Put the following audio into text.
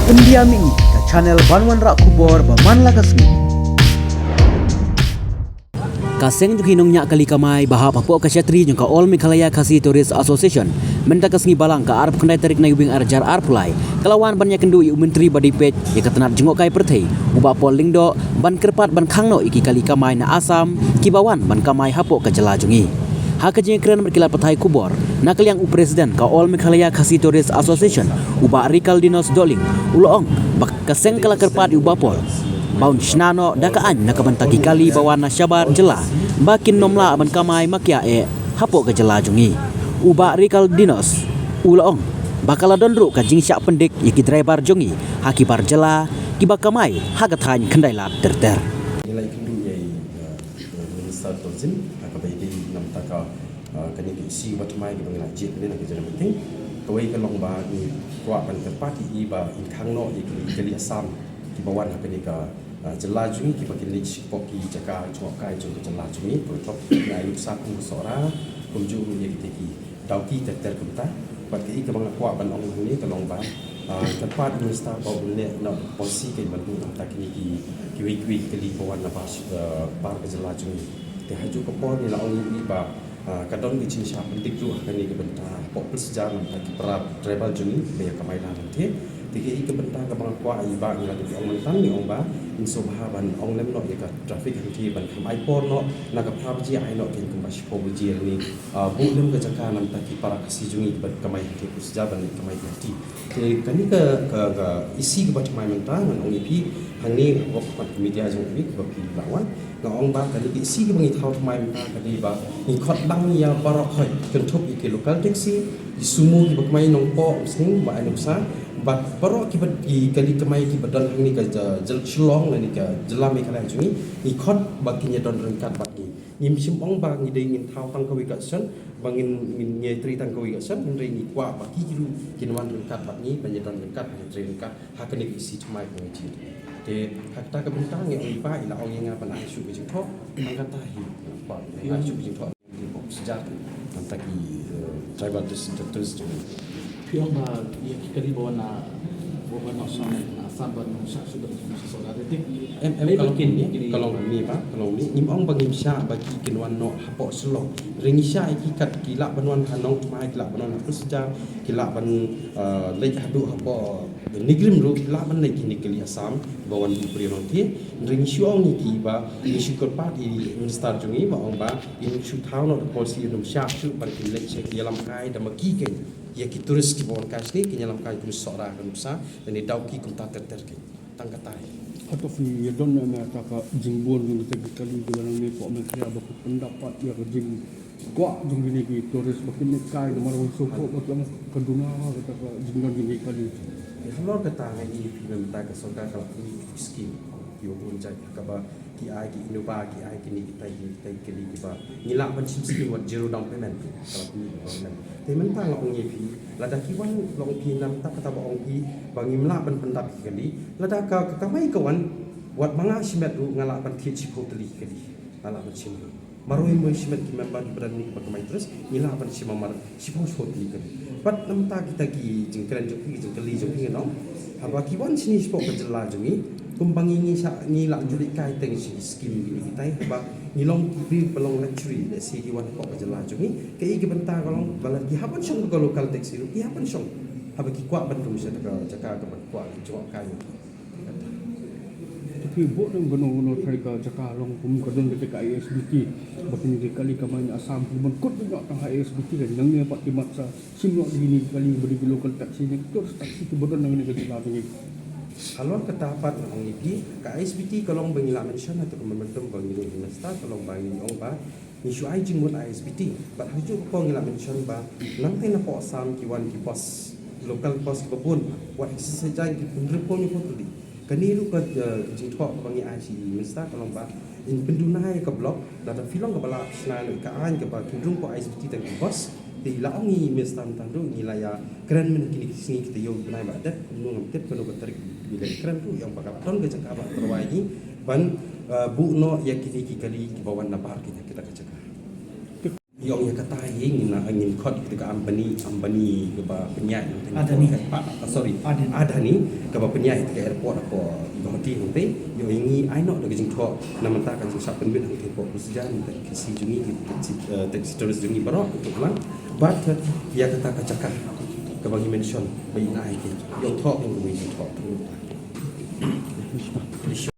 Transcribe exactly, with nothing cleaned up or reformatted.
Pyndiam ïa ngi ka channel ban wanrah khubor ba man la ka sngi. Ka seng jong ki nongñiah kali kamai ba hap hapoh ka shatri jong ka All Meghalaya Khasi Tourist Association mynta ka sngi Balang ka arphew khyndai tarik na Iwbing arhajar arphew lai ka la wan ban ïakynduh ïa u Myntri ba dei peit ïa ka tnat jngohkai pyrthei u Bah Paul Lyngdoh ban kyrpad ban khang noh ïa ki kali kamai na Assam kiba wan ban kamai hapoh ka jylla jong ngi. Ha ka jingkren bad ki lad pathai khubor na ka liang u President ka All Meghalaya Khasi Tourist Association u Bah Rikaldinus Dohling u la ong ba ka seng ka la kyrpad ïa u Bah Paul ba un shna noh da ka aiñ na ka bynta ki kali ba wan na shabar jylla ba kin nym lah ban kamai makia eh hapoh ka jylla jong ngi. U Bah Rikaldinus u la ong ba ka la don ruh ka jingshah pyndik ïa ki driver jong ngi ha ki bar jylla kiba kamai ha ka thaiñ khyndai lad ter ter. Ngi la ïakynduh ïa i, uh, Minister Tourism ha kaba ïadei na ka bynta ka, uh, kane ka issue ba thymmai kaba ngi la jied mynne na ka jingïameeting. Kawei ka long ba ngi kwah ban kyrpad ïa i ba in khang noh ïa ki kali Assam kiba wan ha kane ka, uh, jylla jong ngi kiba kin leit shapoh ki jaka jngohkai jong ka jylla jong ngi, pyrthok na ïa u Sa kum u Sohra kumjuh ruh ïa kita ki Dawki ter ter kumta. Bad kaei kaba nga kwah ban ong hangne ka long ba, ah, kyrpad u Minister ba un leh noh policy ka ban buh na ka bynta kine ki, kiwei kiwei ki kali ba wan na bar, eh, bar ka jylla jong ngi. Te ha kajuh ka por ngi la ong ïa i ba, ah, ka don ka jingshah pyndik ruh ha kane ka bynta hapoh Pyrshah na ka bynta ki para tribal jong ngi ba ïa kamai lang te. Te kaei ka bynta kaba nga kwah ïa i ba ngi la dep ong mynta ngi ong ba ngin sngewbha ban ong lem noh ïa ka traffic hangtei ban kham ai por noh na ka phra baje ai noh kein kumba shiphew baje lane, ah, buh lem ka jaka na ka bynta ki para Khasi jong ngi kiba kamai hangtei Pyrshah ban kamai hangtei. Te kane ka, ka, ka issue kaba thymmai mynta ngan ong ïa phi hangne nga ong ha khmat ka media jong phi kaba phi la wan. Nga ong ba kane ka issue kaba ngi thaw thymmai mynta ka dei ba ngi khot lang ïa baroh hoi kynthup ïa ki local taxi, ki sumo kiba kamai Nongpoh, Umsning, ba ai nuksa, bad baroh kiba ki kali kamai kiba don hangne ka ja-, jyl-, Shillong lane ka jylla Meghalaya jong ngi, ngi khot ba kin ïa don ryngkat bad ngi. Ngim shym ong ba ngi dei ngin thaw tang kawei ka session ba ngin, ngin ïa trei tang kawei ka session, hynrei ngi kwah ba ki ruh kin wan ryngkat bad ngi, ban ïa don ryngkat, ban ïa trei ryngkat ha kane ka issue thymmai ba ngi jied. Te ha kata ka bynta ngi ong ba i la ong ïa nga ban ai shuh ka jingthoh, tang kata hi, ba ai shuh ka jingthoh. Ki pop sejak tang ki, eh, tribal tourist, tourist jong ngi. Phi ong ba ïa ki kali ba wan na, ba wan na Assam, na Assam ba nong shah shuh ba nong shah shuh da tik. Em, em, ka long kumne, ka long kumne ba, ka long kumne. Ngim ong ba ngim shah ba ki kin wan noh hapoh Shillong. Hynrei ngi shah ïa ki kat ki lah ban wan ha Nongthymmai, ki lah ban wan ha Pyrshah, ki lah ban, eh, leit haduh hapoh NEIGRIHMS ruh, ki lah ban leit kine ki kali Assam ba wan buh briew nongthied. Hynrei ngi shu ong ïa ki ba ngi shu kyrpad ïa i Minister jong ngi ba ong ba in shu thaw noh da policy, in ym shah shuh ban kin leit sha ki ïalam kai da ma ki kein. Ïa ki tourist kiba wan kai shane kin ïalam kai kum Sohra ka nuksa lane Dawki kumta ter ter kein. Tang kata hi. Hato phi ïa don na kata ka jingbun jong kita ki kali kiba nangne hapoh Meghalaya ba ki pyndap pat ïa ka jingkwah jong kine ki tourist ba kin leit kai namar ba shu kwah ba ki ong ka duna kata ka jingdon kine ki kali. Ïa halor kata nga ïa phi mynta ka sorkar ka la pynmih ki skim kiba bun jait ha kaba ki ai ki Innova, ki ai kine kitai, kine kitai kali kiba ngi lah ban shim skim wat zero down payment, ka la pynmih ka government. Te mynta nga ong ïa phi, lada ki wan, long phi na bynta kata ba ong phi ba ngim lah ban pyndap ïa ki kali, lada ka, ka kamai ka wan wat ma nga shimet ruh nga lah ban thied shiphew tylli ki kali, nga lah ban shim ruh. Marwei marwei shimet ki member kiba don hangne kiba kamai tourist, ngi lah ban shim mar shiphew shiphew tylli ki kali. Bad na bynta kita ki jingkren jong phi, ki jingkylli jong phi, ngan ong, haba ki wan shane shapoh ka jylla jong ngi, kumba ngi, ngi shah, ngi lah ju leit kai teng sha ki skim kine kitai, haba ngi long ki briew ba long luxury, lehse ki wan hapoh ka jylla jong ngi. Kaei ka bynta ka long ba lada ki hap ban shong da ka local taxi ruh, ki hap ban shong haba ki kwah ban rung sha ka jaka kaba kwah ki jngoh kai. Te phi buh ne kano kano trai ka jaka long kum ka don kata ka I S B T ba kine ki kali kamai na Assam ki ban kut ban ïoh tang ha I S B T, ka nangne pat ki mat sa shim noh da kine ki kali ba dei ki local taxi ne ki tourist taxi kiba don nangne ka jylla jong ngi. Halor kata pat nga ong ïa phi, ka I S B T ka long ba ngi la mention ha kata ka memorandum ba ngi ïoh na u Minister, ka long ba ngi ong ba ngi shu ai jingmut I S B T. Bad ha kajuh ka por ngi la mention ba nangtei napoh Assam ki wan ki bus, local bus kiba bun, wat ha shisha jaiñ ki hynriewphew hynñiewphew tylli. Kane ruh ka, eh, jingthoh kaba ngi ai sha i Minister ka long ba in pynduna ïa ka block, lada phi long kaba lah phi shna ïa ka aiñ kaba kin rung hapoh I S B T tang ki bus. Te i la ong i Minister mynta ruh ngi la ïa kren mynne kine ki sngi, kita ïew bnai ba dep, kumno ngam tip kano ka tarik ngi la kren ruh, i ong ba ka la don ka jaka ba tyrwa ïa ngi ban, eh, buh noh ïa kine ki kali kiba wan na bar kita, kita ka jaka. Ïa ong ïa kata hi ngi na ngin khot ïa ka Ambani, Ambani kaba pynïaid nangta. Adani. Ah, sorry. Adani. Adani kaba pynïaid ïa ka airport hapoh Guwahati nangta. Ïa ong ngi ai noh da ka jingthoh na mynta ka jingsah pynbit hangta hapoh Khasi jong ngi, taxi jong ngi, taxi, eh, taxi tourist jong ngi baroh, to lang. Bad ïa kata ka jaka kaba ngi mention ba ngi ai ki. Ïa ong thoh ïa ong kaba ngi thoh.